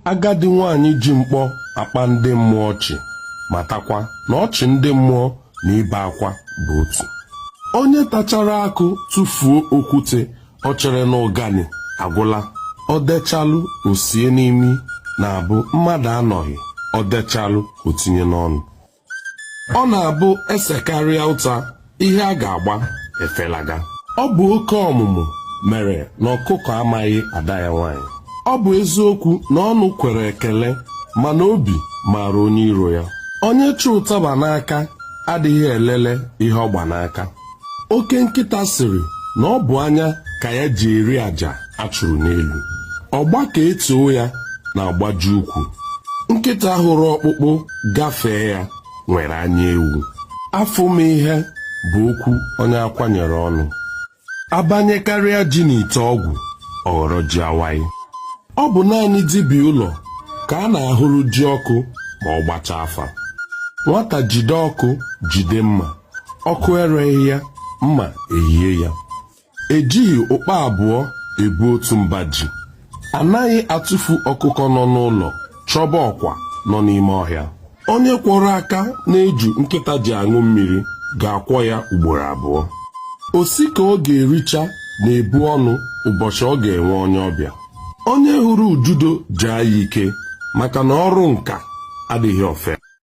Agadi nwaanyị ji mkpọ akpa ndị mmụọ ọchị matakwa na ọchị ndị mmụọ na ibe akwa bụ otu. Onye tachara akụ tụfuo okwute o chere na ụganị agwụla. O dechalụ o sie n'imi na-abụ mmadụ anọghị o dechalụ o tinye n'ọnụ. Ọ na-abụ e sekarịa ụta, ihe a ga-agba efelaga. Ọ bụ oke ọmụmụ mere na ọkụkọ amaghị ada ya nwaanyị. Ọ bụ eziokwu na ọnụ kwere ekele mana obi maara onye iro ya. Onye chị ụtaba n'aka adịghị elele ihe ọ gba n'aka. Oke nkịta sịrị na ọ bụ anya ka ya ji eri aja a chụrụ n'elu. Ọgba ka e too ya na-agbaji ukwu. Nkịta hụrụ ọkpụkpụ gafee ya nwere anya ewu. Afụ m ihe bụ okwu onye akwanyere ọnụ. A banyekarịa ji n'ite ọgwụ, ọ ghọrọ ji awaị. Ọ bụ naanị dibịa ụlọ ka a na-ahụrụ ji ọkụ ma ọ gbachaa afa. Nwata jide ọkụ jide mma, ọkụ ereghị ya, mma eyie ya. Ejighị ụkpa abụọ ebu otu mba ji. Anaghị atụfu ọkụkọ nọ n'ụlọ chọba ọkwa nọ n'ime ọhịa. Onye kwọrọ aka n'eju nkịta ji aṅụ mmiri ga-akwọ ya ugboro abụọ. Osi ka ọ ga-ericha na-ebu ọnụ ụbọchị ọ ga-enwe onye ọbịa. Onye hụrụ ududo jaa ya ike maka na ọrụ nka adịghị ofere.